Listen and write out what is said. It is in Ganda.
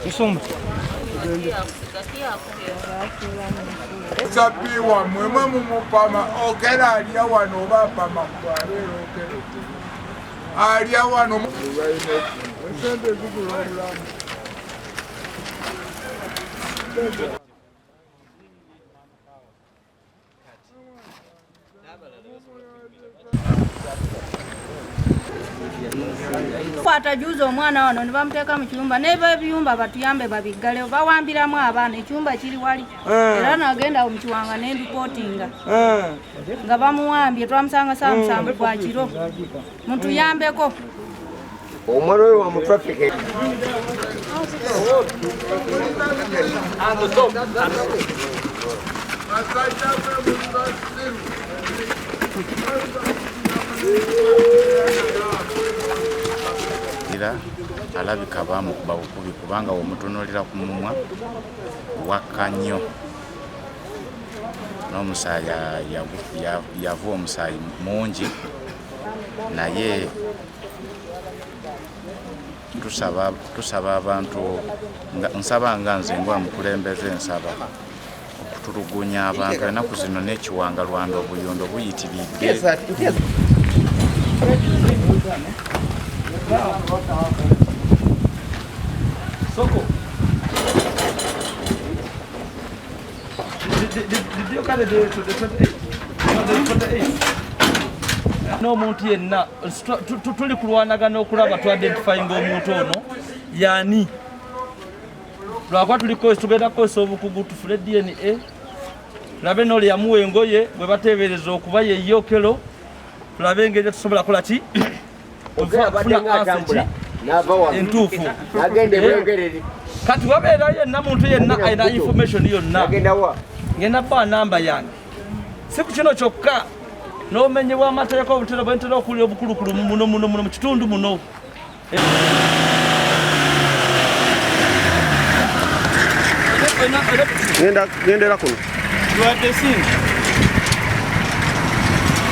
Musumba. Sapi wammwe mwe mumupama Okello alya wano oba apama abeera Okello alya wano. Esente zigula obulamu. Kwata juzi omwana wano ne bamuteeka mu kiyumba, neba ebiyumba batuyambe babiggalewo, bawambiramu abaana, ekiyumba kiri wali. Era nagenda mu kiwanga ne ndipootinga nga bamuwambye, twamusanga saa 7 gwa kiro. Mutuyambeko. Omwana oyo wa mu traffic. Era alabika baamukuba bukubi kubanga omutunuulira ku mumwa wakka nnyo n'omusaayi yava omusaayi mungi, naye tusaba abantu, nsaba nga nze ngwa mukulembeze, nsaba okutulugunya abantu ennaku zino n'ekiwanga Rwanda obuyondo buyitiridde. Soko. Did you carry the 28? No, the 28. N'omuntu yenna tuli kulwanagana okulaba tu identifying omuntu ono yaani, lwakuba tugenda kukozesa obukugu tufune DNA, tulabe n'oli yamuwa engoye bwe bateebereza okuba ye Okello, tulabe engeri tusobola kukola ki Okufuna answer ki entuufu. Kati wabeera yenna muntu yenna alina information yonna, ngenda kuba namba yange, si ku kino kyokka n'obumenyi bw'amateeka obutera bwentera okuwulira obukulukulu muno muno muno mu kitundu muno. Gendera kuno. You are the same.